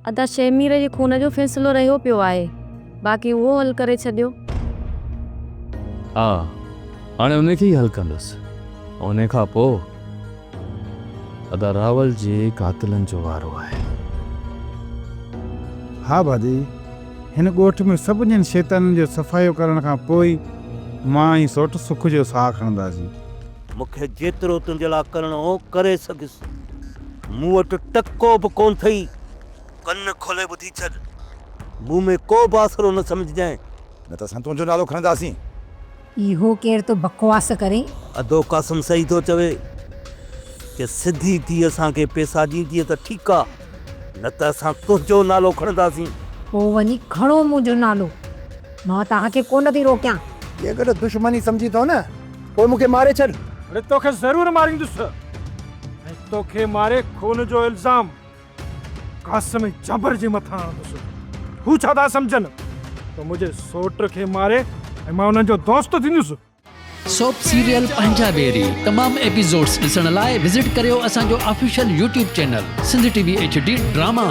ادا شهمير جي خون جو فيصلو رهيو پيو آهي، باقي اهو حل ڪري ڇڏيو. ها، هاڻي ان کي ئي حل ڪندس. ان کان پوء ادا راول جي قاتلن جو وارو آهي. ها ڀاڄي، هن ڳوٺ ۾ سڀنين شيطانن جو صفايو ڪرڻ کان پوء ئي مان ۽ سوٽ سک جو ساهه کڻنداسين. مون کي جيترو تنهنجي لاء ڪرڻو هو، ڪري سگهيس. مون وٽ ٽڪو به ڪونه اٿئي. ڪن کولي ٻڌي ڇڏ. مون ۾ ڪو به آسرو نه سمجهجانء. نه ته اسان تنهنجو نالو کڻنداسين. اهو ڪير ٿو بڪواس ڪري؟ ادو قاسم صحيح ٿو چوي. جي سڌي ٿي اسان کي پئسا ڏيندينء ته ٺيڪ آ، نه ته اسان تنهنجو نالو کڻنداسين. پوء وڃي کڻو منهنجو نالو. مان توهان کي ڪونه ٿي روڪيان. جيڪڏهن دشمني سمجهين ٿو نه، پوء مون کي ماري ڇڏ. اڙي توکي ضرور ماريندس ۽ توکي ماري خون جو الزام قاسم ۽ جابر جي مٿان آڻندس. هو ڇا ٿا سمجهن ته منهنجي سوٽ کي ماري ۽ مان انهن جو دوست ٿيندس. سوپ سيريل پنهنجا ويري تمام ايپيسوڊس ڏسڻ لاء وزٽ ڪريو اسان جو official YouTube channel Sindh T V H D drama.